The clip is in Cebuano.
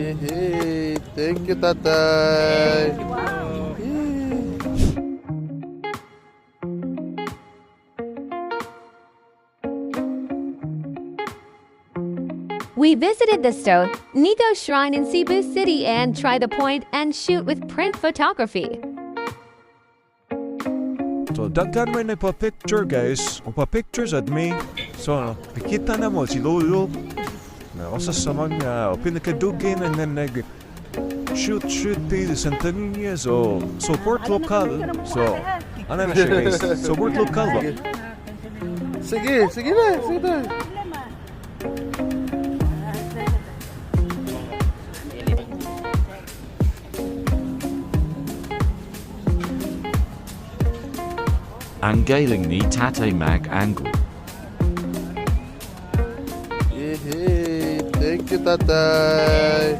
Hey, thank you, Tatay. Yay. We visited the Sto. Nico Shrine in Cebu City and try the point and shoot with print photography. So daghan may nagpa-picture, guys. O pa-pictures at me. So nakita na mo si Lolo. Na usa sa mga pinakadugay na nga nag shoot shoot di Santa Niña. So support local. So ano na siya, guys? Support local ba? Sige, sige na, sige na. Ang galing ni Tatay Mag Angle. Yay, thank you, Tatay.